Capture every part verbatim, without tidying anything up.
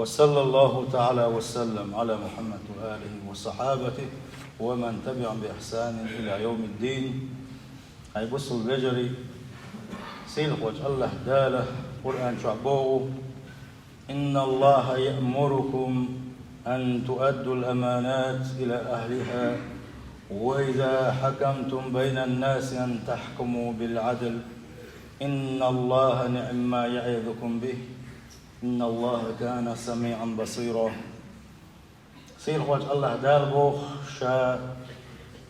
وصلى الله تعالى وسلم على محمد وآله وصحابته ومن تبعهم بإحسان إلى يوم الدين. Хьай бусул вежарий, сийлахьволчу Аллаха Дала Къуръан чохь боху: إن الله يأمركم أن تؤدوا الأمانات إلى أهلها وإذا حكمتم بين الناس أن تحكموا بالعدل إن الله نعم ما يعظكم به إن الله كان سميعا بصيرا. Сийлахьволчу Аллаха Дала боху: Ша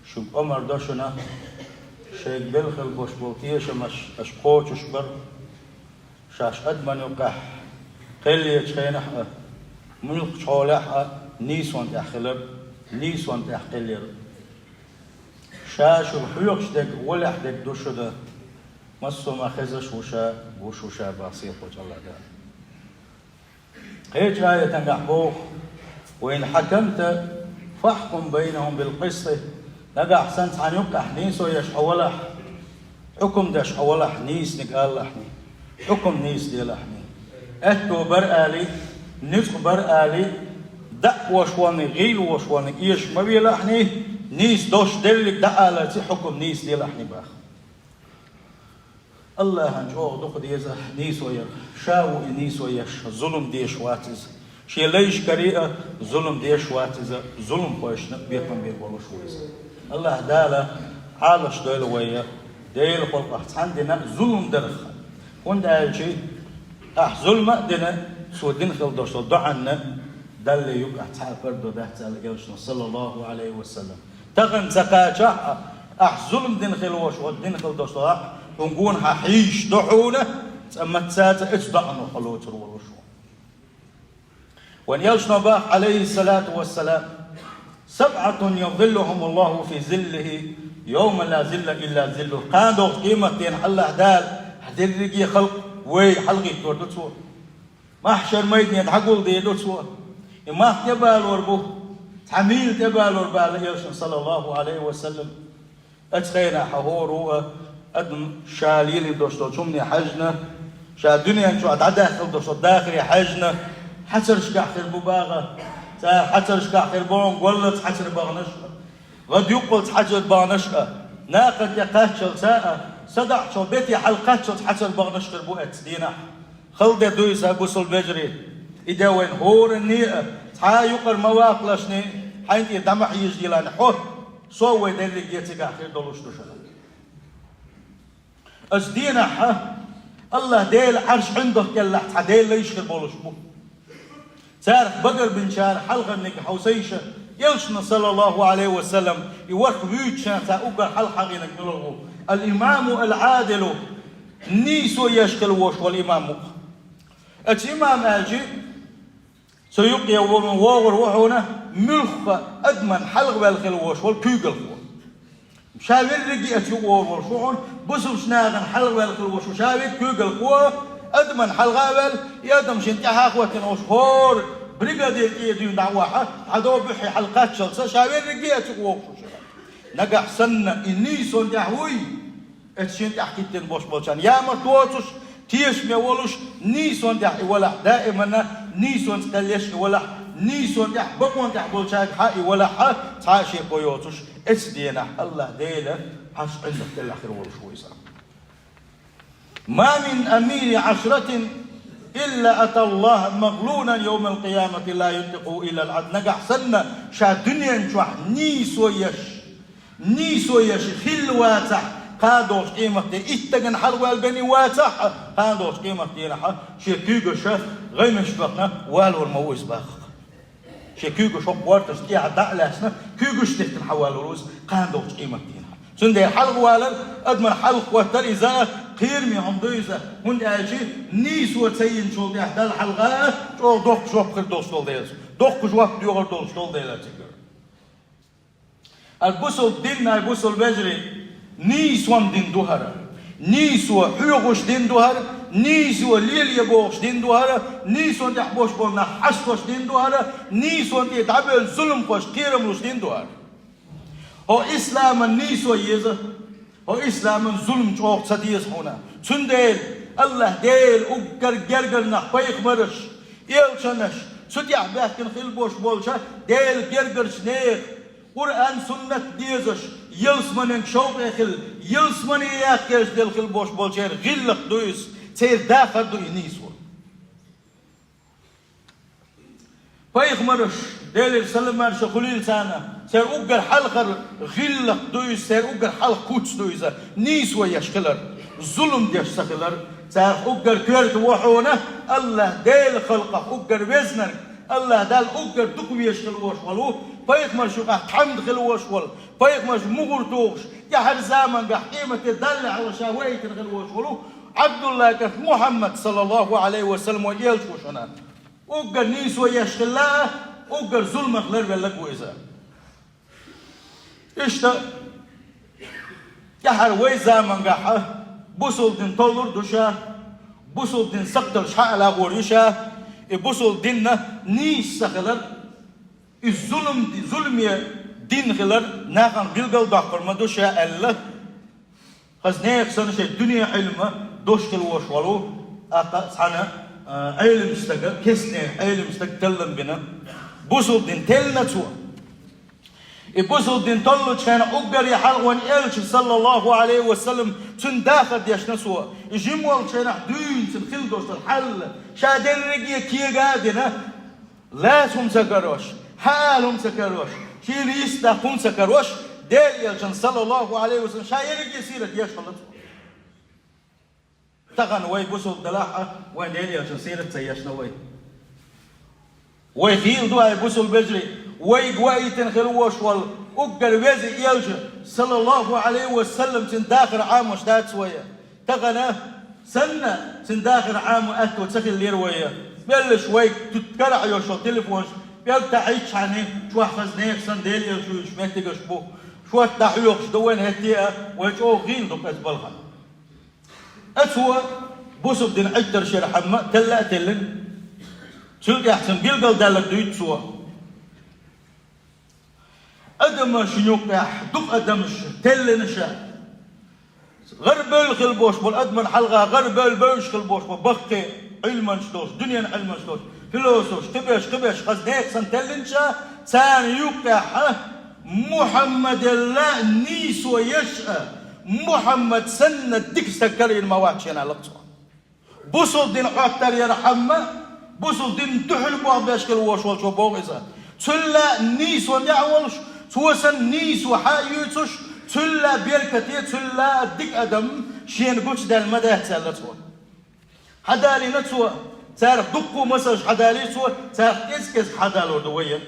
шуьга омра до шуна, шайга белла хила болуш болу тешамаш аша кхочуш бар, шаьш адамна юкъахь кхел ечу хенахь а, муьлххачу хьолехь а нийсонна тӀехь хилар, нийсонна тӀехь кхел яр. Ша шуна хьоьхуш дерг, валехь дерг ду шуна, массо а ма хезаш ву ша, гуш ву ша боху сийлахьволчу Аллаха Дала. Кхечу аятехь боху: وإن حكمت فاحكم بينهم بالقسط. Нагахь санна цхьана юккъехь нийсо еш хьо валахь, хьукум деш хьо валахь, нийсаниг алалахьний, хьукум нийса делахьний. Аьтто бар алий, ницкъ бар алий, даа вош волниг, гӀийла вош волниг эшаш ма велахьний, нийса долуш деллиг даа аларца хьукум нийса делахьний боху. Аллахьан чӀогӀа дукха деза нийсо яр. Ша ву и нийсо еш, зулам деш вац иза. Шен лайшкара а зулам деш вац иза, зуламхошна бекхам беш волуш ву иза. Аллаха Дала Ӏалаш дойла вай, Делан халкъах цхьана дина а зулам дарх. ХӀунда аьлча ахь зулам а дина, цо дина хила долуш долу доӀанна Далла юкъахь цхьа а пардо дац аьлла элчано, саллаллаху Ӏалайхи ва саллам. Тахана ца кхачахь а, ахь зулам дина хила волуш, хӀокху дина хила долуш долахь а, хӀун гонах хьийзаш ду хьуна, цкъа маца а цкъа эцу доӀано хьо лоцур волуш ву. Вайн элчано боху, Ӏалайхиссалату вассалам: سبعة يظلهم الله في ظله يوم لا ظل إلا ظله. Кхана догӀучу къематдийнахь Аллаха Дала дерриге а халкъ вай хьалагӀиттор ду Цо. Махьшар майдане дӀагулдийр ду Цо. И мах тӀебалор бу, цхьа мийла тӀебалор бу аьлла элчано, саллаллаху Ӏалайхи ва саллам. Оцу хенахь хӀора а адам ша лелийна долуш долчу хӀумане хьаьжна, ша дуьнен чохь дӀадаьхна долуш долчу дахаре хьаьжна, хьацаршкахь хир бу боху. Цара хьацаршкахь хир бу, гӀоллалц хьацар баханарш а, гӀадъюккъалц хьацар баханарш а, накхана тӀе кхаччалц а, садаӀачу бете хьалакхаччалц хьацар баханарш хир бу оцу дийнахь. Хала де ду иза, бусул вежарий. И де вайн хӀоранна а, цхьа а юкъара ма ваккхалашний, хьайна тӀера дӀа ма хьежадалахьний хьо, со а вай дерриге а цигахь хир долуш ду шуна. Оцу дийнахь Аллаха Делан Ӏарш ӀиндагӀа кӀелахь цхьа Делан лайш хир болуш бу. Царах багарбинчарах хьалхарниг хьовсийша, элчано, саллаллаху Ӏалайхи ва саллам, и ворхӀ вуьйцучарах цхьа уггар хьалха хьахийнарг мила ву? Ал-имаму ал-Ӏадилу, нийсо еш хила волуш волу имам ву. Оцу имам аьлча, цу юкъе вогӀур ву хьуна муьлхха адаман хьалхаваьлла хила волуш волу куьйгалхо. Ша верриге а оцу юкъа вогӀур волуш ву хьуна, бусулбачу нахана хьалхаваьлла хила волуш ву ша верг куьйгалхо, адаман хьалха а ваьлла, и адам шен тӀаьхьа а хӀоттийна волуш, хӀора бригадира тӀе а дуьйна дӀа а вахьа, дӀадо буьххье хьалакхаччалца, ша верриге а оцу юкъа вогӀуш ву шуна. Нагахь санна и нийсонна тӀехь вуй, оцу шен тӀехь кхиттина болуш болчарна ямарта воцуш, тешаме волуш, нийсонна тӀехь и валахь, даиманна нийсонца кхел еш и валахь, нийсонна тӀехь, бакъонна тӀехь болчаьргахьа и валахьа, цхьа а шеко йоцуш, оцу дийнахь Аллаха Делан Ӏарш ӀиндагӀа кӀелахь хир волуш ву иза. ما من أمير عشرة إلا أتى الله مغلولا يوم القيامة لا ينطق إلا العدل. Нагахь санна ша дуьнен чохь нийсо еш, нийсо еш хилла вацахь, кхана догӀучу къематде итт стагана хьалхаваьлла бен вацахь а, кхана догӀучу къематдийнахь шен куьйгаша гӀемаш бахана валор ма ву иза боху. Шен куьйгаш хӀокху гӀорташ тӀехьа дӀа а лаьцна, куьйгаш дихкина хьан валур ву иза кхана догӀучу къематдийнахь. Цундела хьалха валар, адаман хьалха хӀоттар иза кхераме хӀума ду иза, хӀунда аьлча нийсо ца йинчул тӀехь Далла хьалха а чӀогӀа доккха жоп хир долуш долу дела, доккха жоп доьхур долуш долу дела цигара. Ай бусул дин, ай бусул вежарий, нийсонан дин ду хӀара. Нийсо хьоьхуш дин ду хӀара, нийсо лелае бохуш дин ду хӀара, нийсонан тӀехь болуш болу нах хьаштош дин ду хӀара, нийсонан тӀе дӀабевлла зуламхошна кхерам луш дин ду хӀара. ХӀо исламан нийсо еза, хӀо исламан зулам чӀогӀа ца деза хьуна. Цундела Аллаха Дела уггар гергара нах пайхамараш, элчанаш, Цу тӀехь баьхкина хила бош болча Делан гергарчу нехан, Къуръан-суннат дезаш, ялсаманенга шовкъе хила, ялсамане яккхаеш делла хила бош болчеран гӀиллакх ду иза, церан дахар ду и нийсо. Пайхамараш, Делера салам-маршо хуьлийла царна, церан уггар хьалхара гӀиллакх ду иза, церан уггар хьалха куц ду иза, нийсо еш хилар, зулам деш ца хилар. Царах уггар коьрта ву хьуна, АллахӀ Делан халкъах уггар везнарг, АллахӀ Далла уггар дукха везаш хила вош волу, пайхамарш юкъахь тхьамда хила вош волу, пайхамарш мухӀар тухуш, тӀаьхьара замангахь къематде даллехь ша ваийтина хила вош волу Ӏабдуллан кӀант Мухьаммад, саллаллаху Ӏалайхи ва саллам, вайн элча ву шуна. Уггар нийсо еш хилла, уггар зуламах ларвелларг ву иза. Иштта, тӀаьхьара вай замангахь бусулба дин толлур ду ша, бусулба дин сакхталш хьа а лагӀор ю ша, и бусулба динна нийса ца хилар, и зулам, зуламе дин хилар нахана билгалдоккхур ма ду ша аьлла. Хаза нехан санна шайн дуьнен Ӏилма дош хила вош волу, тӀаккха цхьана, а, Ӏелам стага, кестнех Ӏелам стага таллам бина. Бусулба дин теллина цо. И бусулба дин толлучу хенахь уггаре хьалха вайн элча, саллаллаху Ӏалайхи ва саллам, цуьнан дахар дешна цо. И жима волчу хенахь дуьйна цуьнан хила долуш долу хьал, ша дерриге кега а дина, лаьцна хӀума ца карош, хьаала хӀума ца карош, шена йист даккха хӀума ца карош, Делан элчанна, саллаллаху Ӏалайхи ва саллам, ша ерриге сират еш хилла цо. Тахана вай бусулба далахь а, вайн Делан элчанна сират ца ешна вай. Вай хийла ду хьай, бусулба вежарий, вайга ваийтина хила вош волу уггар веза элча, саллаллаху Ӏалайхи ва саллам, цуьнан дахар Ӏамош дац вай. Тахана санна, цуьнан дахар Ӏамо аьтто ца хиллера вай. Меллаша вайга туьтту карахь йолуш йолу телефонаш, пӀелг тӀехьаьжча хьаьнга, чохь хаза нехан санна Делан элча вуьйцуш меттигаш бу. Шорта дӀахьоькхуш ду вайна хӀетте а, вай чӀогӀа гӀийла ду-кх иза балхана. Ткъа цо бусулба дин Ӏиттарш яр хьамма телла а теллина, цул тӀаьхьа цунна билгалдаьлларг дуьйцу цо. Адамашна юккъехь дукха адамаш теллина ша. ГӀарабевлла хила бош болу, адаман хьалха гӀарабевлла бевзаш хила бош болу баккхий Ӏилманчаш долуш, дуьненан Ӏилманчаш долуш, философаш, кхиберш, кхиберш, хаза нехан санна теллина ша, царна юккъехь а Мухьаммаделла нийсо еш а, Мухьаммад санна дика стаг карийна ма вац шена, аьлла цо. Бусулба дин Ӏоттар яр хьамма, бусулба дин дуьхьал бохбеш хила вош волчо боху иза. Цул а нийсо тӀехь а волуш, цо санна нийсо хьа а юьйцуш, цул а беркате, цул а дика адам шена гучудаьлла ма дац, аьлла цо. Хьадалийна цо, царах дуккха а масалш хьадалийна цо, царах кӀезиг-кӀезиг хьадалор ду вай.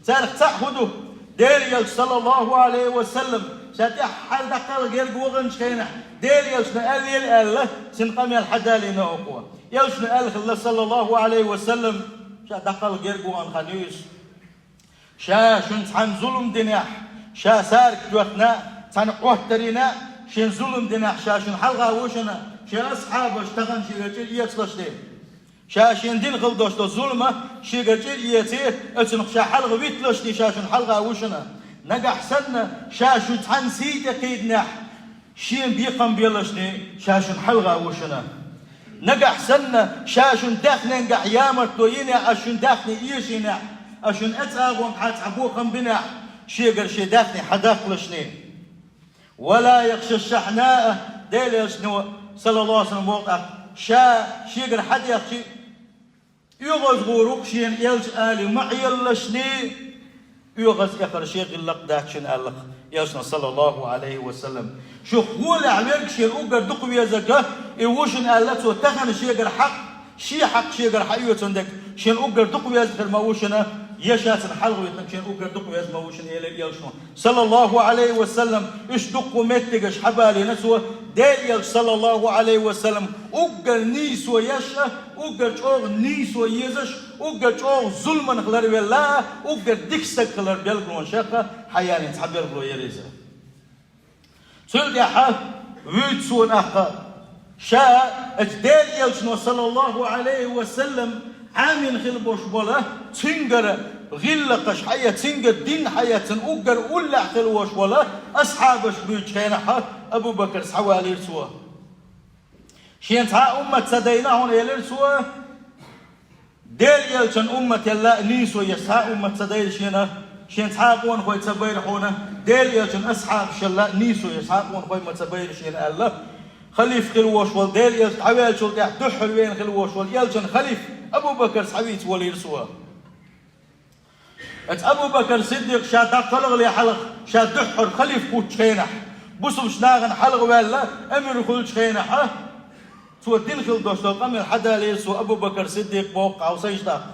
Царах цхьаъ хӀун ду? Делан элча, саллаллаху Ӏалайхи ва саллам, ша тӀаьххьара дӀакхалха герга ваханчу хенахь, Делан элчано аьллера аьлла, цуьнан къамел хьадалийна оха. Элчано аьлла хилла, саллаллаху Ӏалайхи ва саллам, ша дӀакхалха герга вахана хан ю иза. Ша шуна цхьаьна зулам динехь, ша сарг тоьхна, цхьаьна Ӏоттар йина, шен зулам динехь, ша шуна хьалха ву шуна, шен асхьабаш тахана шегара чӀир эцалаш де. Ша шен дина хила долуш долу зулам шегара чӀир эций, оцунах ша хьалха витталаш де, ша шуна хьалха ву шуна. Нагахь санна, ша шуьца цхьаьна сий тӀе кхийдинехь, шена бекхам белаш де, ша шуна хьалха ву шуна. Нагахь санна, ша шуна даьхненгахь ямартло йинехь, аш шуна даьхне эшийнехь, аш шуна эцӀагӀонга хьан цхьа бохам бинехь, шегара шен даьхне хьадаккхалаш де. «Ва ла яхша шахьнаа», Делан элчано, саллаллаху Ӏалайхи ва саллам, боху тӀаккха, ша шегара хьадехчи, оьгӀаз гӀур ву-кх шена элча али ма Ӏеллашний, оьгӀаз эхар шен гӀиллакх дац шуна аьлла-кх элчано, саллаллаху Ӏалайхи ва саллам. Шух гӀолехь верг шена уггар дукха везарг, и ву шуна аьлла цо, тахана шегара хьакъ, шен хьакъ шегара хьаоьцун дерг шена уггар дукха везна хир ма ву шуна, я ша цунна хьалха витинарг шена уггар дукха везна ма ву шуна, элира элчано, саллаллаху Ӏалайхи ва саллам. Уьш дуккха меттигаш хьабалийна цо, Делан элча, саллаллаху Ӏалайхи ва саллам, уггар нийсо еш а, уггар чӀогӀа нийсо езаш, уггар чӀогӀа зуламанах ларвелла а, уггар дика стаг хилар белгалонашах а хьаялийна цхьа белгало яра иза. Цул тӀаьхьа вуьйцу цо нахха, ша оцу Делан элчано, саллаллаху Ӏалайхи ва саллам, Ӏамийна хила бош болу, цуьнгара гӀиллакхаш хьаэцна, цуьнгара дин хьаэцна, уггар уллехь хила вош волу асхьабаш буьйцучу хенахь Абу-Бакар схьавалийра цо. Шен цхьа а уммат ца дайна хьуна, элира цо, Дела элчан уммат елла а нийсо еш цхьа а уммат ца дайра шена, шен цхьа а къонахой ца байра хьуна, Дела элчан асхьабаш елла а нийсо еш цхьа а къонахой ма ца байра шена аьлла, халиф хила вош волу Дела элча дӀаваьллачул тӀаьхьа дуьххьара вена хила вош волу элчан халиф Абу Бакар схьавийца волийра цо. Эцу Абу Бакар Сиддикъ ша дӀакхалхале хьалха, ша дуьххьара халиф кхуьттучу хенахь, бусулбачу нахана хьалха ваьлла, амир хуьлучу хенахь, цо дина хила долуш долу къамел хьадалийра цо Абу Бакар Сиддикъ боху хьовсайша тӀаккха.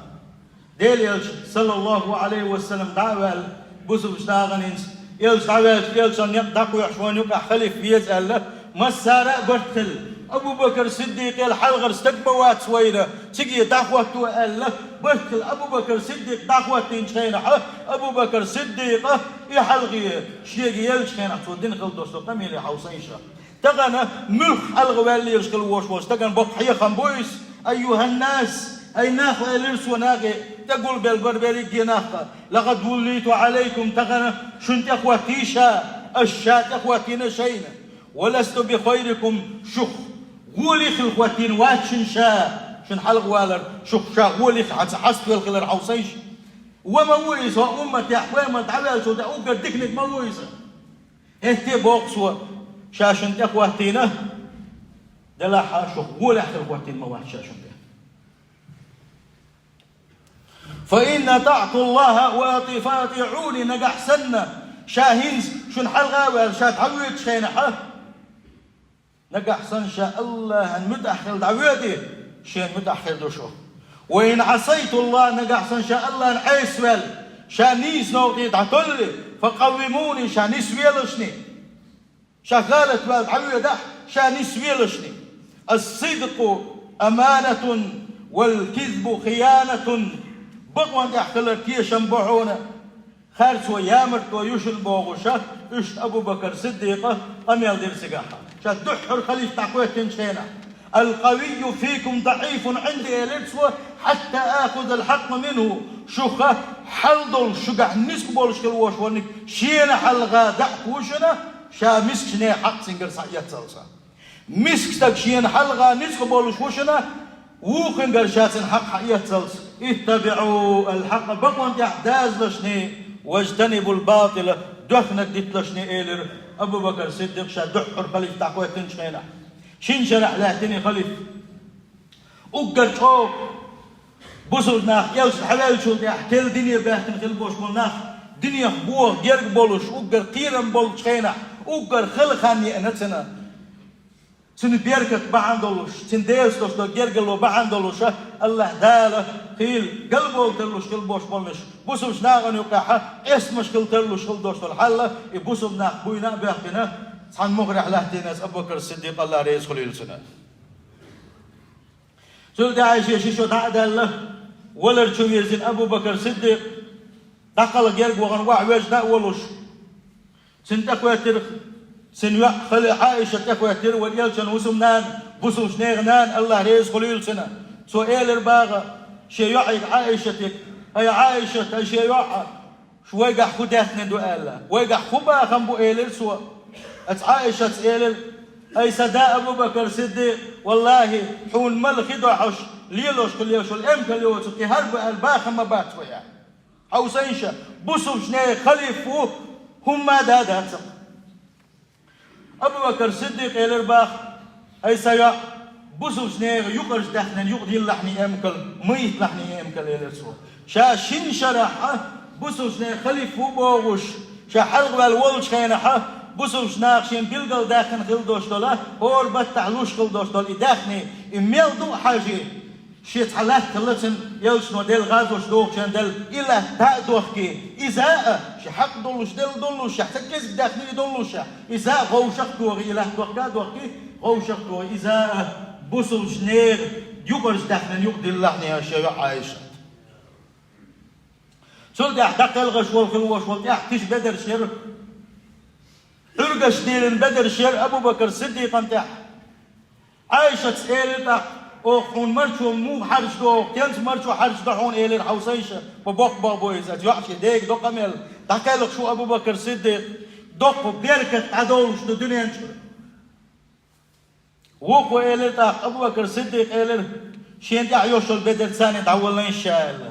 Дела элча, саллаллаху Ӏалайхи ва саллам, дӀа а ваьлла, бусулбачу нахана хӀинца, элча дӀаваьлча, элчан некъ дӀакхоьхьуш вайна юкъахь халиф веза аьлла, массара а барт хилла. Абу Бакар Сиддикъел хьалхара стаг ма вац вайна, цига дӀахӀотто аьлла, барт хилла Абу Бакар Сиддикъ дӀахӀоттийначу хенахь, Абу Бакар Сиддикъа и хьалхе шега еллачу хенахь цо дина хила долуш долу къамеле хьовсайша. Тахана муьлхха хьалха ваьллераш хила вош волу стагана боккха хьехам бу иза: «Айюханнас, ай нах», — элира цо нахе, тӀе гулбелла бара берриге нахха: «Лакъад вуллийту Ӏалайкум, тахана шуна тӀехӀоттийша, аш ша тӀехӀоттийна шайна. Ва ласту би хайрикум, шух гӀоле хила хӀоттийна вац шуна ша, шуна хьалха валар, шух ша гӀоле хьаца хьаставелла хилар хьовсайша». Ва ма ву иза, хӀокху умматехь пайхамар дӀаваьллачул тӀаьхьа уггар диканиг ма ву иза. ХӀетте боху цо, ша шуна тӀехӀоттийна, делахь а шух гӀолехь хила хӀоттийна ма вац ша шуна тӀе. «Фа ин атаӀту Аллаха ва атиӀуни», нагахь санна, ша хӀинца шуна хьалха а ваьлла, ша дӀавоьдучу хенахь, нагахь санна ша Аллахьан муьтӀахь хила дӀавоьде, шена муьтӀахь хир ду шу. «Ва ин Ӏасайту Аллаха», нагахь санна ша Аллахьан Ӏеса ваьлла, ша нийса новкъе дӀатолле, «фа къаввимуни», ша нисвелашни. Ша гӀалат ваьлла дӀавоьдахь, ша нисвелашни. «Ас-сидкъу аманатун, вал кизбу хиянатун». Бакъонан тӀехь хилар тешам бу хьуна, харцо ямартло ю шуна бохуш, иштта Абу Бакар Сиддикъа къамел дира цигахь. Ша дуьххьара халиф дӀакхоьттинчу хенахь: «Ал-къавийю фикум даӀифун Ӏинди», — элира цо, «хьатта ахузал хьакъа минху». Шуха хьал долуш, шуьгахь ницкъ болуш хила вош верг шена хьалха дӀа а ву шуна, ша мискачу нехан хьакъ цуьнгара схьаэццалц. Миска стаг шена хьалха ницкъ болуш ву шуна, вукхуьнгара ша цуьнан хьакъ схьаэццалц. «ИттабиӀу ал-хьакъа», бакъонан тӀехь дазалашни, «важтанибул батӀила», доьхнарг диталашни, элира Абу Бакар Сиддикъ ша дуьххьара халиф дӀакхоьттинчу хенахь. Шина шарахь лаьттина халиф. Уггар чӀогӀа бусулба нах, элча дӀаваьллачул тӀаьхьа керла дине баьхкина хила болуш болу нах, динех боху герга болуш, уггар кхерам болчу хенахь, уггар хала хан еана цуьнан. Цуьнан беркат бахьана долуш, цуьнан дезаш долуш долу гергарло бахьана долуш, Аллахь Дала хийла галбовла тарлуш хила болуш болнаш, бусулба нахана юкъахь эсмаш хила тарлуш хила долуш долу хьал, и бусулба нах буйна а боьхкина, цхьана мухарехь лаьттина Абу Бакар Сиддикъ, Аллахь реза хуьлийла цунна. Цул тӀаьхьа шен ши шо дӀа а даьлла, валар чу вирзина Абу Бакар Сиддикъ, дӀакхалха герга вахана, охьавоьжна а волуш, цунна тӀекхоьттира, цуьнан йоӀ хала Ӏаиша тӀекхоьттира, вайн элчан хӀусамнана, бусулбачу нехан нана, Аллахь реза хуьлийла цунна. Цо элира баха шен йоӀе Ӏаишатига: «Ай Ӏаишат, ай шен йоӀ, шу вайгахь хӀун даьхни ду?» — аьлла. «Вайгахь хӀун бахам бу?» — элира цо. Оцу Ӏаишас элира: «Ай сан да Абу Бакар Сиддикъ, валлахьи, хьуна мала хи дохьуш, лелош хила езаш йолу эмкал йоцург кхин хӀара бу аьлла бахам ма бац вайн». Хьовсийша, бусулбачу нехан халифа ву, хӀумма а да дацахь. Абу Бакар Сиддикъа элира баха: «Ай сан йоӀ, бусулбачу нехан юкъарчу даьхнина юкъадиллахьний эмкал, ма йитталахьний эмкал», — элира цо. Ша шина шарахь бусулбачу нехан халифа ву бохуш, ша хьалхаваьлла волчу хенахь, бусулбачу наха шена билгалдаьккхина хила долуш долу, хӀора баттахь луш хила долуш долу и даьхни, и мел ду а хьажий, шен цхьа латта хилла цуьнан, элчано делла гӀазот дохучу хенахь делла, и латта дӀа а дохкий, иза а, шен хьакъ долуш, делла долуш, шен цхьа кӀезиг даьхни долуш, иза а вовшах а дохий, и латта дохка а дохкий, вовшах а дохий, иза а бусулбачу нехан юкъарчу даьхнина юкъадиллахьний шен йоӀ Ӏаиша. Цул тӀаьхьа дӀакхелхаш волу хила волуш волу тӀаьхьа кхин бедарш яра. Ӏуьргаш дийлина бедарш яра Абу Бакар Сиддикъана тӀехь. Ӏаишас элира тӀаккха: «Оха хьуна марчо муха хьарчадо, оха кӀентан марчо хьарчадо хьуна?» — элира. Хьовсийша, ма боккха бохам бу иза, йоӀ шен дега до къамел. ДӀакхелхаш ву Абу Бакар Сиддикъ, доккха беркат дӀадолуш ду дуьнен чу. Вукхо элира тӀаккха, Абу Бакар Сиддикъа элира: Шена тӀехь йолуш йолу бедар царна дӀаваллалаш ша аьлла.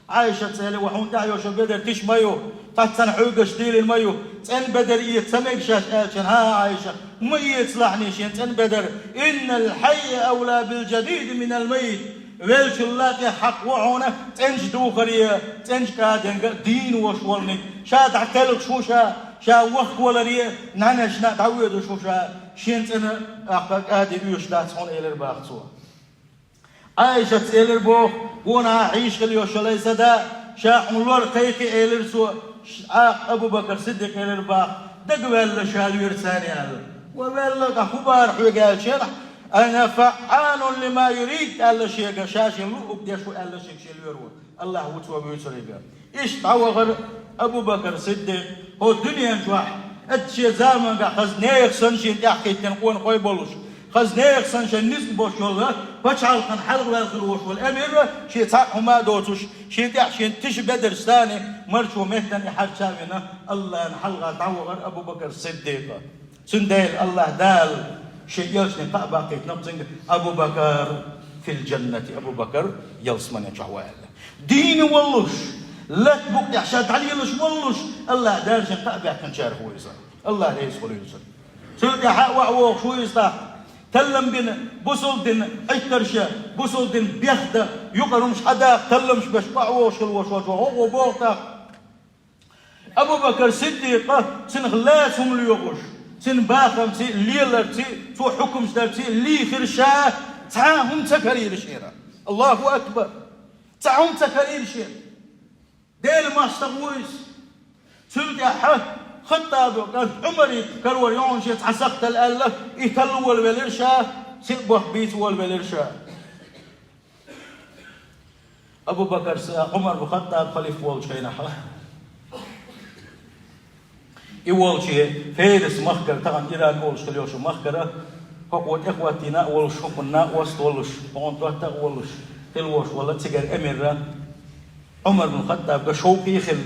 Ӏайшас элира: «Ва хьуна тӀехь йолуш йолу бедар тиша ма ю, цхьацца хьоьгуш дийлина ма ю, цӀена бедар эца ца мега шаьш?» аьлча: «ХӀан, Ӏайша, ма эцалахь шена цӀена бедар. Иннал хьайя авла бил жадиди минал маййит. Веллачул а тӀех хьакъ ву хьуна цӀеначу духаре, цӀеначу кӀадинга а дийна волуш волниг. Ша дӀакхелхаш ву ша, ша вахкаваларе а, нанашна а дӀавоьдуш ву ша, шена цӀена а кӀади оьшуш дац хьуна», — элира боху цо. Ӏайшас элира боху: «Вон хьан хьийша хила йолуш йолу сан да, ша хьуна лор кхайкхи», — элира цо. Ш-, Абу-Бакр Сиддикъа элира боху: «Дагаваьлла ша лоьру царна», — аьлла. «Ва ваьлла, ткъа хӀун бара хьоьга?» — аьлла шена. «Ана фаъалун лима юрид», — аьлла шега, ша шен луъург деш ву аьлла шега шен лоьро. Аллахь ву цо вуьйцуриг. Иштта дӀавахара Абу-Бакр Сиддикъ хӀокху дуьнен чохь, оцу шен заманахь хаза нехан санна шена тӀаьхьахӀиттина къонахой болуш, хаза нехан санна шайн ницкъ болуш йолу пачхьалкхана хьалхаваьлла хир волуш волу амир, шен цхьаъ хӀума а доцуш, шен тӀехь шен тиша бедарш санна, марчо меттана и хьарча а вина, Аллахьан хьалха дӀавахара Абу-Бакр Сиддикъ. Цундела Аллахь Дала шен элчане кхаъ баккхийтина цуьнга: «Абу Бакр фил жаннати», Абу Бакр ялсамане чохь ву аьлла. Дийна волуш, латта букъа тӀехь ша дӀалелаш волуш, Аллахь Дала шен кхаъ баьккхинчарах ву иза. Аллахь реза хуьлийла цунна. Цул тӀаьхьа а охьавогӀуш ву иза тӀаккха. Таллам бина, бусалба дин Ӏиттарша, бусалба дин бехдан, юкъара хӀумаш хьадаккха талламаш беш охьавогӀуш хила волуш волчу хӀокхо боху тӀаккха. Абу-Бакр Сиддикъа цунах лаьцна хӀума лоьхуш, цуьнан бахамций, леларций, цо хьукмаш дарций лийхира ша, цхьа а хӀума ца карийра шена. Аллаху акбар! Цхьа а хӀума ца карийра шена. Делан мостагӀа ву иза. Цул тӀаьхьа Хаттабан кӀант Ӏумаран карор йогӀуш шен цхьа сакхтал аьлла, и талла волавелира ша, сиъ бохка бийца волавелира ша. Абу-Бакр, Ӏумар бин Хаттаб халифа волчу хенахь, и волче Ферис махкара, тахана Ирак олуш хила йолчу махкара, хӀокхо тӀехӀоттийна а волуш, хӀокхунна а ост волуш, хӀокхунна дотта а волуш, хила волуш волу цигара эмира Ӏумар бин Хаттабга шовкъе хилла.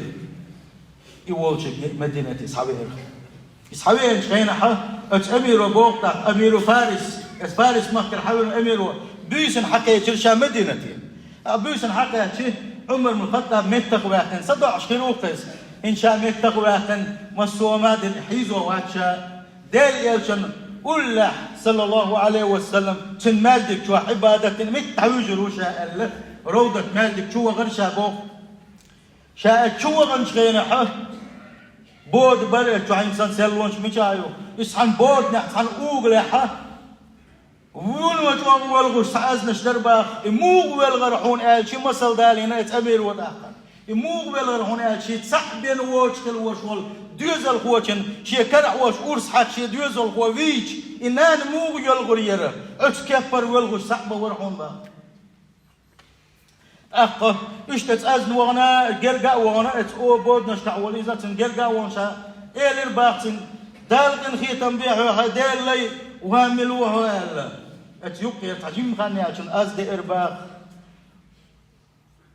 И волчуьнга Мединате схьавеара. И схьавеанчу хенахь, оцу амиро боху тӀаккха, амиру Фарис, оцу Фарис махкара схьавеана амиро, буьйсанна схьакхечира ша Мединате. А буьйсанна схьакхаьчча, Ӏумар бин Хаттаб меттах а ваьккхина, садоӀуш хир ву-кх иза. ХӀинца ша меттах а ваьккхина, массо а хӀума а дина, хьийзо вац ша. Делан элчанан уллехь, саллаллаху Ӏалайхи ва саллам, цуьнан маьждиг чохь Ӏибадат дина меттахь вуьйжур ву ша аьлла, Равдат маьждиг чу вахара ша боху. Ша оцу чу ваханчу хенахь, бода бара оцу чохь, хӀинца сан селлонаш мичахь ю, иза цхьана боданехь, цхьана угалехь, вуно чӀогӀа воьлхуш цхьа аьзнаш дара боху. И муха воьлхура хьуна аьлча, масал далийна оцу амиро тӀаккха. И муха воьлхура хьуна аьлча, шен цхьаъ бен воцуш хила волуш волу доьзалхочун, шен карахь волуш урс хьаьжча, шен доьзалхо вийча, и нана муха йоьлхура яра, оцу кеппара воьлхуш цхьаъ бан вара хьуна боху. ТӀаккха иштта оцу азна вахана, герга а вахана, оцу о боданашкахь волу иза, цуьнан герга а вахана ша элира боху цуьнга: «Дала къинхетам бе хьоьга, Делан лай, ван мила ву хьо?» — аьлла. Оцу юккъера цхьа жимма хан яьлча аз деара боху.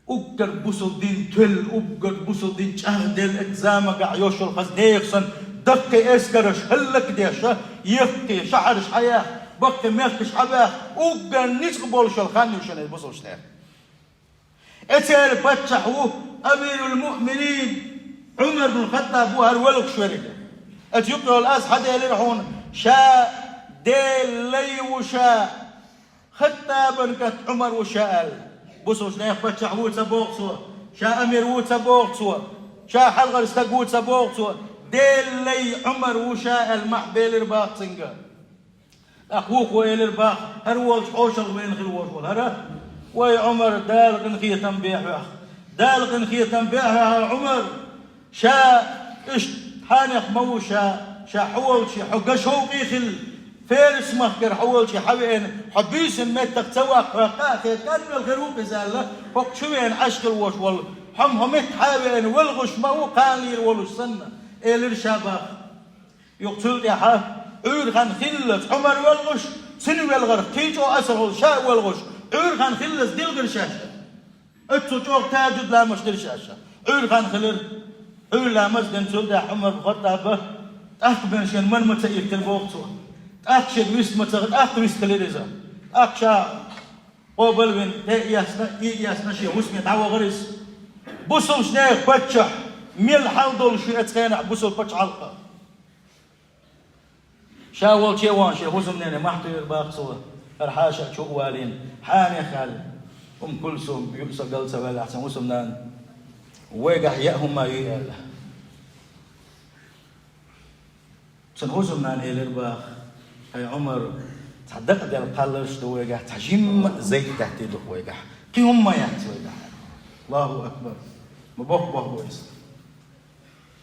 Уггар бусалба дин тоьлла, уггар бусалба дин чӀагӀделла оцу заманахь йолуш йолу хаза нехан санна, даккхий эскарш хӀаллакдеш, яккхий шахьарш хьаяккха, баккхий мехкаш хьабаьхка, уггар ницкъ болуш йолу хан ю шуна иза, бусалбачу нехан. Эцеран паччахь ву амирул-муъминин Ӏумар бин Хаттаб ву хӀара воьлхуш верг. Оцу юккъе йолу аз схьаделира хьуна, ша Делан лай ву ша, Хаттабан кӀант Ӏумар ву ша аьлла. Бусалбачу нехан паччахь ву ца боху цо, ша амир ву ца боху цо, ша хьалхара стаг ву ца боху цо, Делан лай Ӏумар ву ша аьлла, мохь белира боху цуьнга. ТӀаккха вукхо элира боху, хӀара волчу хьошалгӀа вена хила волуш волу хӀара: «Вай, Ӏумар, Дала къинхетам бе хьоьга. Дала къинхетам бе хьоьга, Ӏумар. Ша иштта хьенех ма ву ша, ша хьо волчу хьо ган шовкъе хилла. Ферис махкара хьо волчу схьавеана, хьо буьйсанна меттах ца ваккха, хьоьга къа а хета, кӀадвелла хир ву-кх иза», — аьлла, хӀокху чу веана Ӏаш хила волуш волу, хьо-м хьо метта схьавеана воьлхуш ма ву, кхана лийр волуш санна, элира ша боху. Юха цул тӀаьхьа Ӏуьйра хан хиллалц Ӏумар воьлхуш, цуьнан велхарх кхин чӀогӀа асархула ша а воьлхуш, Ӏуьйра хан хиллалц дилхира шаьш. Оццул чӀогӀа тахӀажжуд ламазаш дира шаьш. Ӏуьйра хан хилира. Ӏуьйра ламаз а дина цул тӀаьхьа Ӏумар бин Хаттаба тӀаккха бен шен мара ма ца иттира боху цо. ТӀаккха шега вист ма ца, тӀаккха вист хилира иза. ТӀаккха ша Къобалвина, тӀе а эцна, и а эцна, шен хӀусаме дӀавахара из. Бусалба нехан паччахь мел хьал долуш ю оцу хенахь бусалба пачхьалкх. Ша волчу а вахана шен хӀусамнене мохь туьйхира боху цо, хӀара хьаша чу а валийна, хьанех аьлла, Умма Кулсум юха галдаца ваьллехь цуьнан хӀусамнана, вайгахь яа хӀума ю аьлла. Цуьнан хӀусамнана элира боху: «ХӀай Ӏумар, цхьа дакъаделла кхалларш ду вайгахь, цхьа жимма а зайт даьттий ду-кх вайгахь, кхин хӀумма ма яц вайгахь». Аллаху акбар! Ма боккха бохам бу иза.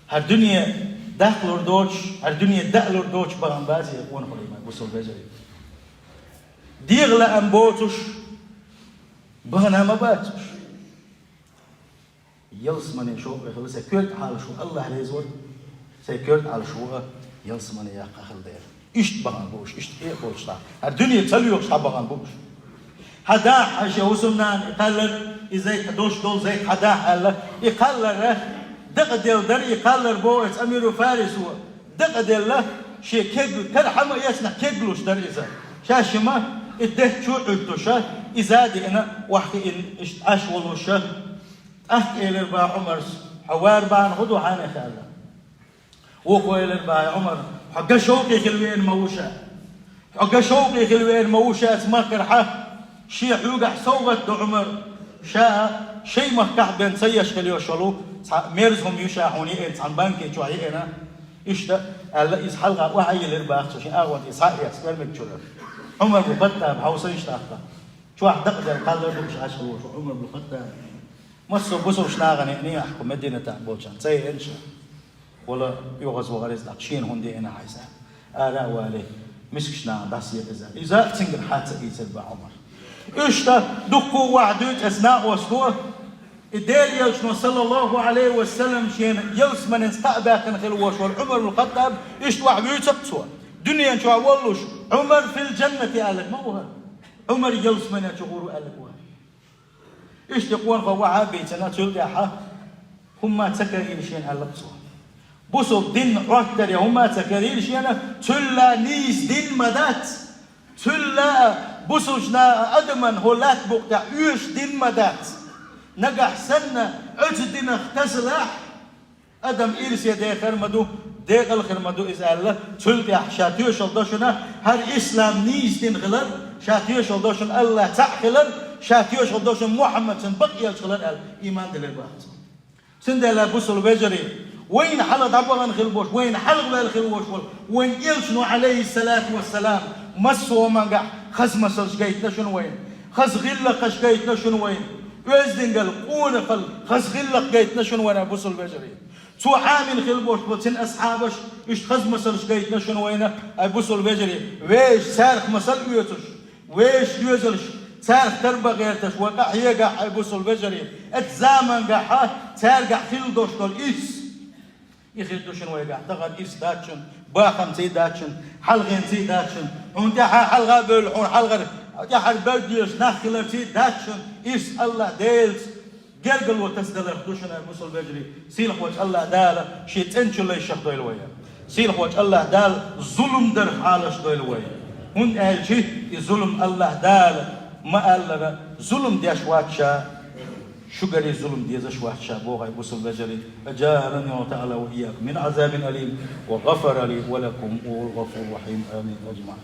ХӀара дуьне даккхалур доцуш, хӀара дуьне даалур доцуш бахана бац и къонахий, бусалба вежарий. ДегӀан лаам боцуш бахана ма бац уьш. Ялсамане шовкъе хилла сайн коьрта Ӏалашо, Аллах реза вара, сайн коьрта Ӏалашо а ялсамане яккха хилла дела. Иштта бахана бу уьш, иштта къе а болуш дӀа. ХӀара дуьне ца лоьхуш дӀа бахана бу уьш. Хьан дахьа, хьан шен хӀусамнана и кхаллар, и зайт, хьан долуш долу зайт хьан дахьа аьлла, и кхаллар дакъаделла дара, и кхаллар боху оцу Амиру Фарисо, дакъаделла, шен кегла, кара хьан ма эцнехь кеглуш дара иза. Ша шима и деттачу а Ӏуьттуша, иза а деана, охьахиъна иштта Ӏаш волуша. ТӀаккха элира боху Ӏумарс: «Хьо вар бахьана хӀун ду хьанех?» аьлла. Вукхо элира боху: «ХӀай Ӏумар, хьо ган шовкъе хила веана ма ву ша. Хьо ган шовкъе хила веана ма ву ша оцу махкара хьан. Шен хьоьгахь совгӀат ду, Ӏумар. Ша шайн махкахь бен ца еш хила йолуш йолу цхьа мерза хӀума ю ша хьуна еана, цхьана банке чохь еана». Иштта аьлла, иза хьалха охьа а йиллира боху цо, шен агӀонна тӀе схьа а эцна, кӀармиг чуьра. Ӏумар бну Хаттаб хьовсийша тӀаккха. Чохь дакъаделла кхаллар ду уьш Ӏаш хилла волуш Ӏумар бну Хаттаб. Массо а бусалба нахана еана ахь кху Мединатахь болчарна, ца еана ша. Вала оьгӀазвахара иза, тӀаккха шена хӀунда еана хьайса? Ара а валий, мискачу нахана дӀасаелла иза. Иза а цуьнгара хьа ца ийцира боху Ӏумар. Иштта дуккха а охьадуьйцу оцу накъосто, и Делан Элчано, саллаллаху Ӏалайхи ва саллам, шена ялсаманенца кхаъ баьккхина хилла волуш волу Ӏумар бну Хаттаб, иштта охьавуьйцу цо. Дуьнен чохь воллуш, «Ӏумар фил джаннати» аьлларг ма ву хӀара. Ӏумар ялсамане чу гӀур ву аьлларг ву хӀара. Иштта и къонахо охьа а бийцина, цул тӀаьхьа хӀумма ца карийра шена аьлла цо. Бусалба дин Ӏоттаре хӀумма ца карийра шена, цул а нийса дин ма дац. Цул а бусалба адаман хӀун латта букъ тӀехь оьшуш дин ма дац. Нагахь санна оцу динах тасалахь, адам ирсе дехар ма ду, декъал хир ма ду иза аьлла, цул тӀаьхьа ша тоьшалла до шуна хӀара ислам нийса дин хилар, ша тоьшалла до шуна Аллах цхьаъ хилар, ша тоьшалла до шуна Мухьаммад шун бакъ элча хилар аьлла, иман дилира боху цо. Цундела, бусалба вежарий, вайна хьалха дӀабахана хилла болуш, вайна хьалха ваьлла хилла волуш волу вайн Элчано, Ӏалайхиссалату вассалам, массо а хӀумангахь хаза масалш гайтина шуна вайна, хаза гӀиллакхаш гайтина шуна вайна, оьздангалла, къонахалла, хаза гӀиллакх гайтина шуна вайна, бусалба вежарий. Цо Ӏамийна хилла болуш болу цуьнан асхьабаш, иштта хаза масалш гайтина шуна вайна, ай бусалба вежарий, вешан царах масал оьцуш, вешан доьзалш царах тара бан гӀерташ вай къахьегахь, ай бусалба вежарий, оцу замангахьа цаьргахь хилла долуш долу ирс. И хир ду шуна вайгахь, тахана ирс дац шуна, бахамций дац шуна, хьалхенций дац шуна, хьуна тӀаьхьа хьалха а бевлла, хьуна хьалхара тӀаьхьара бевлла дезаш нах хиларций дац шуна, ирс Аллах Делаца гергарло тасадаларх ду шуна, бусалба вежарий. Сийлахьволчу Аллах Дала шен цӀеначу лайшах дойла вай. Сийлахьволчу Аллах Дала зулам дарх Ӏалаш дойла вай. ХӀунда аьлча и зулам Аллах Дала ма-аллара, зулам деш вац ша, шуьгаре зулам дезаш вац ша, боху, ай бусалба вежарий. أجارني الله تعالى وإياكم من عذاب أليم وغفر لي ولكم وهو الغفور الرحيم. آمين أجمعين.